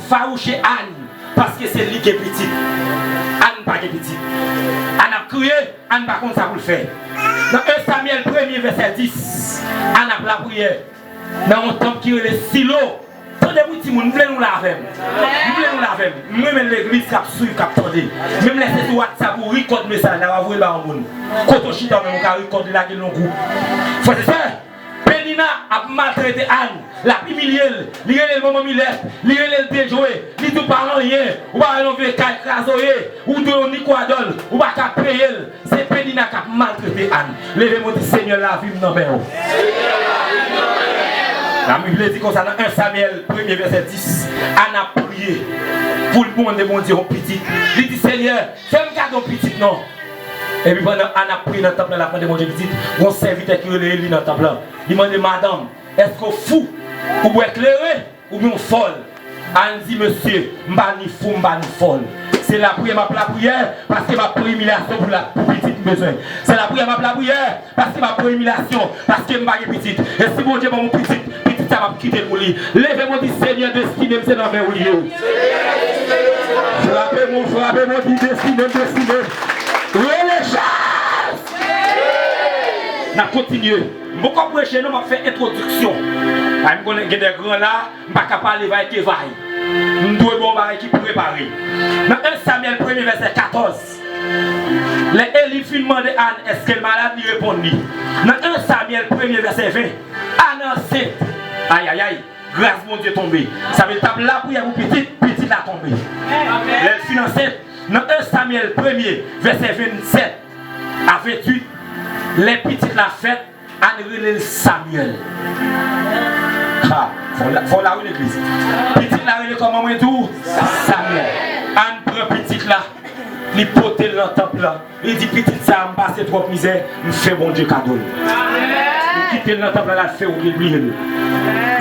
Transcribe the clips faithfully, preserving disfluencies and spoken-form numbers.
fawouche Ann, paske se li gen pitit. Ann pa gen pitit. Ann ap kriye, Ann pa konn sa pou l fè. Nan en Samyèl premye vèsè dis, Ann ap lapriyè nan yon tanp ki rele Silo. Tande wi timoun, m vle nou la avè m. M vle nou la avè m. M renmen legliz k ap swiv, k ap tande. Menm lè se sou WhatsApp ou rekòd mesaj la, w a voye l ba yon moun. Kote w chita w menm, ou ka rekòd li, lage l nan gwoup. Frè e sè, Penina ap maltrete Ann, l ap imilye l, li rele l manman milèt, li rele l dejwe, li di w pa anyen, ou pa wè yon vye kay kraze w ye, ou dwe yon nikwadòl, ou pa ka peye l. Se Penina k ap maltrete Ann. Leve men w di, Senyè, lavi m nan men w. Labib di konsa nan en Samyèl premye vèsè dis, Ann ap priye pou l mande Bondye yon pitit. Li di, Senyè, fè m kado yon pitit non. Epi pandan Ann ap priye nan tanp lan, l ap mande Bondye pitit, gon sèvitè ki rele Eli nan tanp lan. Li mande, madanm, èske w fou? Ou bwè kleren? Oubyen w fòl? Ann di, mesye, m pa ni fou, m pa ni fòl. Se lapriyè m ap lapriyè, paske m ap pran imilyasyon pou la, pou pitit m bezwen. Se lapriyè m ap lapriyè, paske m ap pran imilyasyon, paske m pa gen pitit. E si Bondye ban m yon pitit, pitit sa m ap kite l pou li. Leve men w di, Senyè, destine m se nan men w li ye. Frape men w, frape men w, di, destine m, destine m. Rele chans! N ap kontinye. M poko preche non, m ap fè entwodiksyon. Ay, m konnen gen de gran la, m pa ka pale vay ke vay. M dwe ba w bagay ki prepare. Nan en Samyèl premye vèsè katòz, lè Eli fin mande Ann èske l malad, li reponn li. Nan en Samyèl premye vèsè ven, Ann ansent. Ayayay, gras Bondye tonbe. Sa vle di l t ap lapriyè pou pitit, pitit la tonbe. Lè l fin ansent, nan en Samyèl premye vèsè vennsèt a venntuit, lè pitit la fèt, Ann rele l Samyèl. Ha, fò w la, fò w la wi legliz. Pitit la rele kòman mwen di w? Samyèl. Ann pran pitit la, li pote l nan tanp lan. Li di, pitit sa a, m pase twòp mizè, m fè Bondye kado l. Li kite l nan tanp lan, l al fè wout li, l bliye l.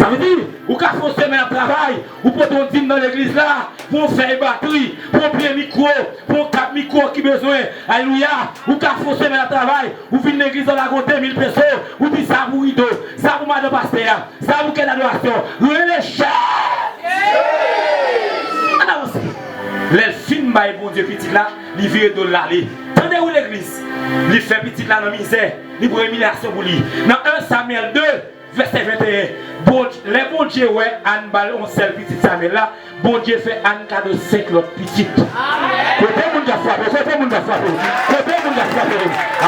Sa vle di, ou ka fè yon semèn ap travay, ou pote yon dim nan legliz la, pou yon fèy batri, pou yon pye mikwo, pou yon kap mikwo ki bezwen. Alelouya! Ou ka fè yon semèn ap travay, ou vin legliz la, lage yon de mil peso, ou di sa pou rido, sa pou madan pastè a, sa pou kèt adorasyon. Rele chè! Ann avanse. Lè l fin bay Bondye pitit la, li vire do l, l ale. Tande wi legliz. Li fè pitit la nan mizè, li pran imilyasyon pou li. Nan en Samyèl de, vèsè venteyen, Bondye, lè Bondye wè Ann ba l yon sèl pitit Samyèl la, Bondye fè Ann kado senk lòt pitit. Kote moun k ap frape? Kote moun k ap frape? Kote moun k ap frape?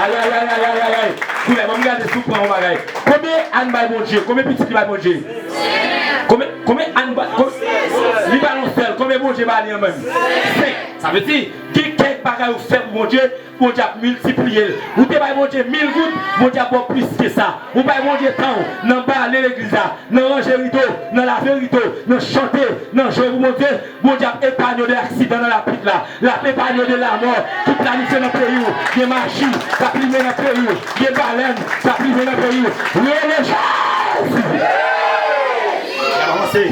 Ayayayayayay. Koulè, ban m gade si w pran yon bagay. Konbyen Ann bay Bondye? Konbyen pitit li bay Bondye? Konbyen, konbyen Ann bay? Konbyen, li bay yon sèl. Konbyen Bondye ba li an menm? Senk. Sa vle di, gen kèk bagay ou fè pou Bondye, Bondye ap miltipliye l. Ou te bay Bondye mil goud, Bondye ap ba w plis ke sa. Ou bay Bondye tan w nan bale legliz la, nan ranje rido, nan lave rido, nan chante, nan jwe pou Bondye. Bondye ap epanye w de aksidan nan lapit la. L ap epanye w de lamò ki planifye nan peyi w. Gen maji k ap limen nan peyi w. Gen balèn k ap limen nan peyi w. Rele Jezi! N ap avanse.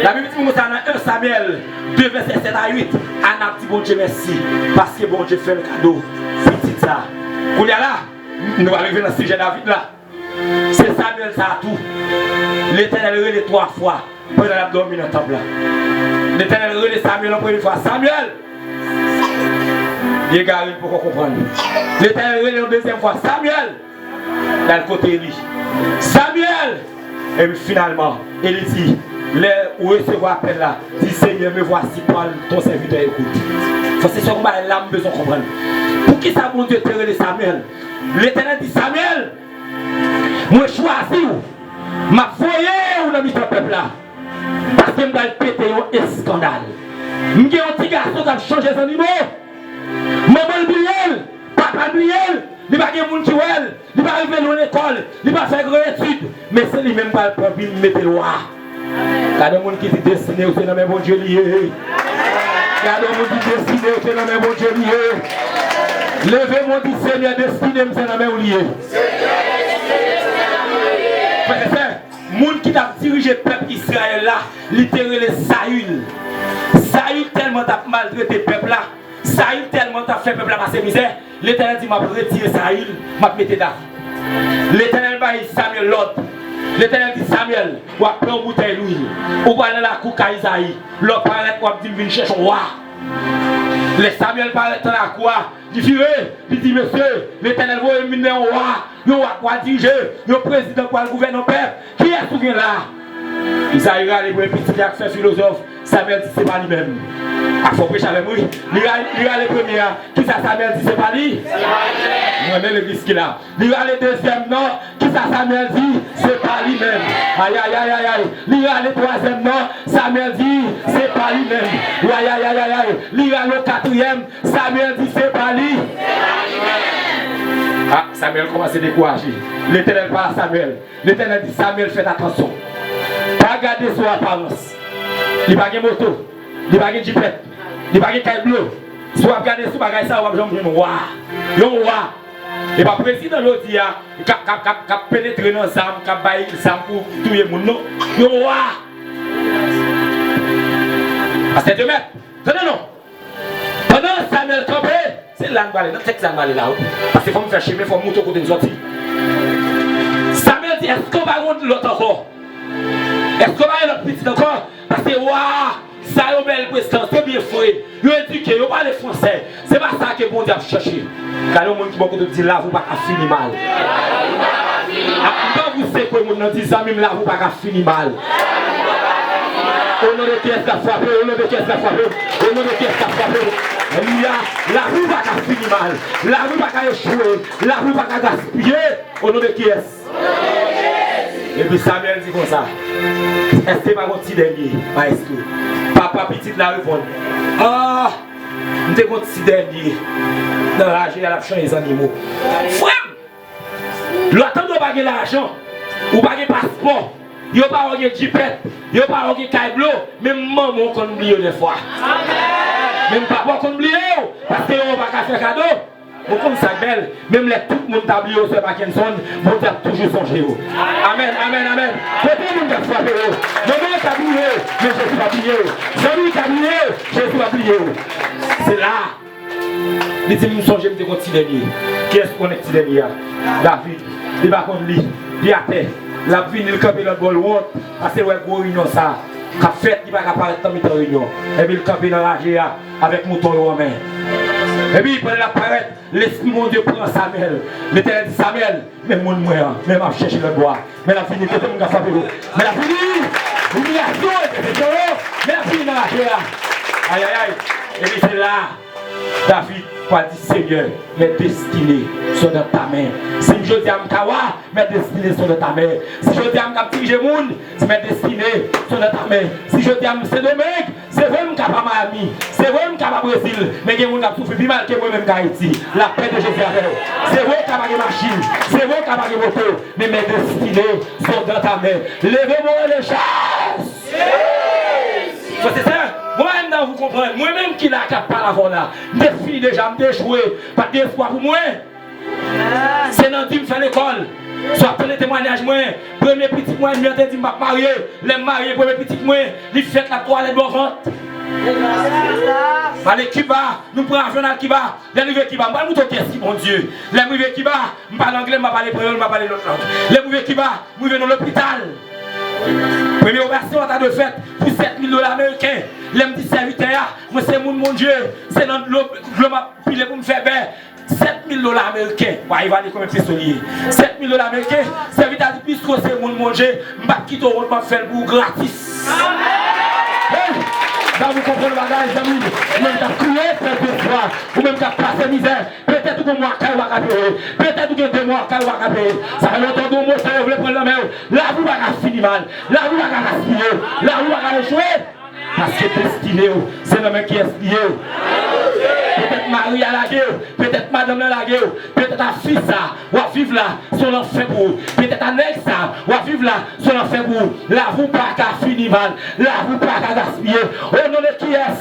Labib di konsa nan en Samyèl de vèsè sèt a uit, Ann ap di Bondye mèsi, paske Bondye fè l kado pitit sa. Kounye a la, nou va rive nan sijè David la. Se Samyèl sa a tou. Letènèl rele twa fwa pandan l ap dòmi nan tanp la. Letènèl rele Samyèl yon premye fwa, Samyèl! Li egare, li poko konprann. Letènèl rele yon dezyèm fwa, Samyèl! L al kote Eli. Samyèl! Epi finalman, Eli di, lè ou resevwa apèl la, di, Seigneur, me voici, parle, ton serviteur écoute. Frè e sè, gon bagay la m bezwen konprann. Poukisa Bondye te rele Samyèl? Letènèl di, Samyèl, mwen chwazi w, m ap voye w nan mitan pèp la, paske m pral pete yon eskandal. M gen yon ti gason k ap chanje zannimo. Manman l bliye l, papa l bliye l, li pa gen moun ki wè l, li pa rive lwen lekòl, li pa fè gran etid, men se li menm pral pran bil mete l wa. Gade yon moun ki di destine w se nan men Bondye li ye. Gade yon moun di destine w se nan men Bondye li ye. Leve men w di Senyè, destine m se nan men w li ye. Frè e sè, moun ki t ap dirije pèp Izrayèl la, li te rele Sayil. Sayil tèlman t ap maltrete pèp la, Sayil tèlman t ap fè pèp la pase mizè, Letènèl di, m ap retire Sayil, m ap mete David. Letènèl bay Samyèl lòd. Letènèl di Samyèl, w ap pran yon boutèy lwil, ou pral nan lakou kay Izayi. Lè w parèt, w ap di m vin chèche yon wa. Lè Samyèl parèt nan lakou a, li vire, li di, mesye, Letènèl voye m vin nan yon wa, yon wa k pral dirije, yon prezidan k pral gouvène yon pèp. Kiyès ou gen la? Izayi rale premye pitit li ak fè filozòf. Samyèl di se pa li menm. A, fò preche avè m wi. Li rale, li rale premye a. Kisa Samyèl di se pa li? Mwen renmen legliz ki la. Li rale dezyèm nan. Kisa Samyèl di? Se pa li menm. Ayayayayay. Li rale twazyèm nan. Samyèl di se pa li menm. Ayayayayay. Li rale katriyèm. Samyèl di se pa li. A, Samyèl kòmanse dekouraje. Letènèl pale a Samyèl. Letènèl di Samyèl, fèt atansyon. Pa gade sou aparans. Li pa gen moto. Li pa gen jipèt. Li pa gen kay blo. Si w ap gade sou bagay sa, w ap janm jwenn wa. Yon wa. E pa prezidan jodi a, k ap, k ap, k ap, k ap penetre nan zam, k ap bay zam pou touye moun, non. Yon wa. Pastè Diomèt, tande non. Pandan Samyèl kanpe, se la n prale, nan tèks la n prale la, wi. Paske fò m fè chemen, fò m montre kote m sòti. Samyèl di, èske w pa gen lòt ankò? Èske w pa gen lòt pitit ankò? Paske wa sa yo bèl prestans, yo byen fre, yo edike, yo pale fransè. Se pa sa ke Bondye ap chèche. Gade yon moun ki bò kote w di, lavi w pa ka fini mal. A, m pa pou sekwe moun nan, di, zanmi m, lavi w pa ka fini mal. O non de kiyès k ap frape? O non de kiyès k ap frape? O non de kiyès k ap frape? Alelouya. Lavi w pa ka fini mal. Lavi w pa ka echwe. Lavi w pa ka gaspiye. O non de kiyès? Epi Samyèl di konsa, èske pa gon ti dènye, maestro? Papa pitit la reponn, ah, m te gon ti dènye nan raje a, l ap chanje zannimo. Frè m, lè w tande w pa gen lajan, ou pa gen paspò, yo pa wè w gen jipèt, yo pa wè w gen kay blo, menm manman w konn bliye w dèfwa. Menm papa w konn bliye w, paske yo pa ka fè kado. Ou konn sa k bèl, menm lè tout moun ta bliye w, sè Mackenson, Bondye ap toujou sonje w. Amèn, amèn, amèn. Kote moun k ap frape yo? Manman ka bliye w, men Jezi pa bliye w. Zanmi ka bliye w, Jezi pa bliye w. Se la. Li di, m sonje m te gon ti dènye. Kiyès ou konnen ti dènye a? David. Li pa konn li. Li atè. L ap vini, l kanpe lòt bò, l wont. Paske l wè gwo reyinyon sa k ap fèt, li pa ka parèt nan mitan reyinyon. Epi l kanpe nan raje a avèk mouton yo an men. Epi pandan l ap parèt, Lespri Bondye pran Samyèl. Letènèl di, Samyèl, men moun mwen an, men m ap chèche lòt bò a. Men l ap vini, kote moun k ap frape yo? Men l ap vini! Imilyasyon e pèsekisyon yo, men l ap vini nan raje a. Ayayay! Epi se la, David pral di, Senyè, mes destinées sont dans ta main. Si jodi a m ka wa, mes destinées sont dans ta main. Si jodi a m k ap dirije moun, mes destinées sont dans ta main. Si jodi a m Sendomeng, se vre m ka pa Miami, se vre m ka pa Brezil, men gen moun k ap soufri pi mal ke mwen menm k Ayiti. La paix de Jésus avè w. Se vre w ka pa gen machin, se vre w ka pa gen moto, men mes destinées sont dans ta main. Leve mwen le chas! Frè e sè, mwen menm nan, ou konprann, mwen menm ki la k ap pale avè w la, m te fini deja, m te echwe, pa t gen espwa pou mwen. Se nan di m fè lekòl. Si w ap tande temwayaj mwen, premye pitit mwen, li te di m p ap marye. Lè m marye, premye pitit mwen, li fèt, l ap twalèt bò vant. M ale Kiba, nou pran avyon n al Kiba. Lè n rive Kiba, m pral montre w kiyès ki Bondye. Lè m rive Kiba, m pale anglè, m pa pale kreyòl, m pa pale lòt lang. Lè m rive Kiba, m rive nan lopital. Premye operasyon an ta dwe fèt pou sèt mil dola ameriken. Lè m di sèvitè a, mwen se moun Bondye, se nan dlo, dlo m ap pile pou m fè bè. Sèt mil dola ameriken. W a evalye konbyen peso li ye. Sèt mil dola ameriken. Sèvitè a di, piske w se moun Bondye, m p ap kite w wont, m ap fè l pou ou gratis. Hey! Dam, ou konprann bagay, zanmi m? Ou menm k ap kriye, pèdi espwa. Ou menm k ap pase mizè. Petèt ou gon mwa kay ou pa ka peye. Petèt ou gen de mwa kay ou pa ka peye. Sa fè lontan ou gen yon moto yo vle pran l nan men w. Lavi w pa ka fini mal. Lavi w pa ka gaspiye. Lavi w pa ka echwe. Paske destine w, se nan men kiyès li ye? Petèt mari a lage w, petèt madanm nan lage w, petèt a fi sa w ap viv la, se yon lanfè pou ou. Petèt a nèg sa w ap viv la, se yon lanfè pou ou. Lavi w pa ka fini mal, lavi w pa ka gaspiye. O non de kiyès?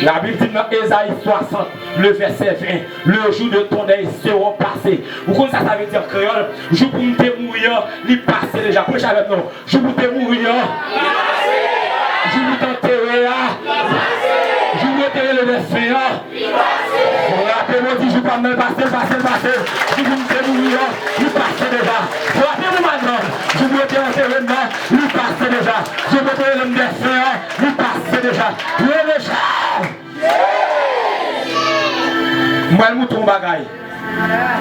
Labib di m nan Ezayi swasant, le vèsè ven, le jour de ton deuil seront passés. Ou konn sa sa vle di an kreyòl? Jou pou m te mouri an, li pase deja. Preche avè m non. Jou pou te mouri an. Jou pou te antere a. Jou pou yo te rele dèfen an. Frape m, di jou pa m nan, l pase, l pase, l pase. Jou pou m te mouri an, li pase deja. Frape m, Evenman, li pase deja. Jewova te rele m dèfè a, li pase deja. Rele chay! M pral montre w yon bagay.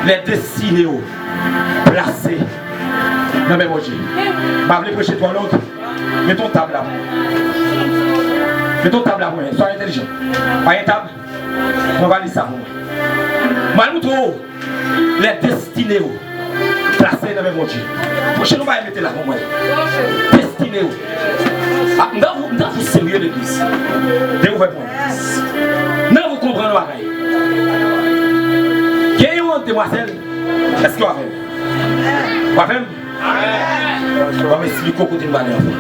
Lè destine w plase nan men Bondye. M pa vle preche twò long. Met yon tab la pou mwen. Met yon tab la pou mwen. Swa entèlijan. Pa gen tab? Pran valiz sa pou mwen. M pral montre w lè destine w plase nan men Bondye. Pwochen nou bay mete la pou mwen. Destine w. Ah, m ta pou, m ta pou serye legliz. Dewouvè pou mwen. Nan pou konprann bagay. Gen yon demwazèl. Èske w avè m? W avè m? Bon, m esplike w kote m prale anfen.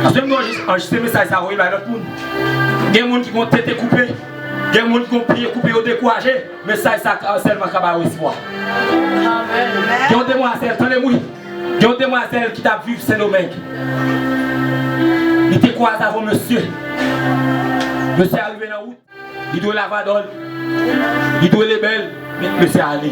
Paske m anrejis-, anrejistre mesaj sa voye bay lòt moun. Gen moun ki gon tete koupe, gen moun ki gon pye koupe, yo dekouraje. Mesaj sa ka, sèlman ka ba yo espwa. Gen yon demwazèl, tande m wi. Gen yon demwazèl ki t ap viv Sendomeng. Li te kwaze avè yon mesye. Mesye a rive nan wout. Li dwe Lavadòl. Li dwe Lebèl. Men mesye a ale.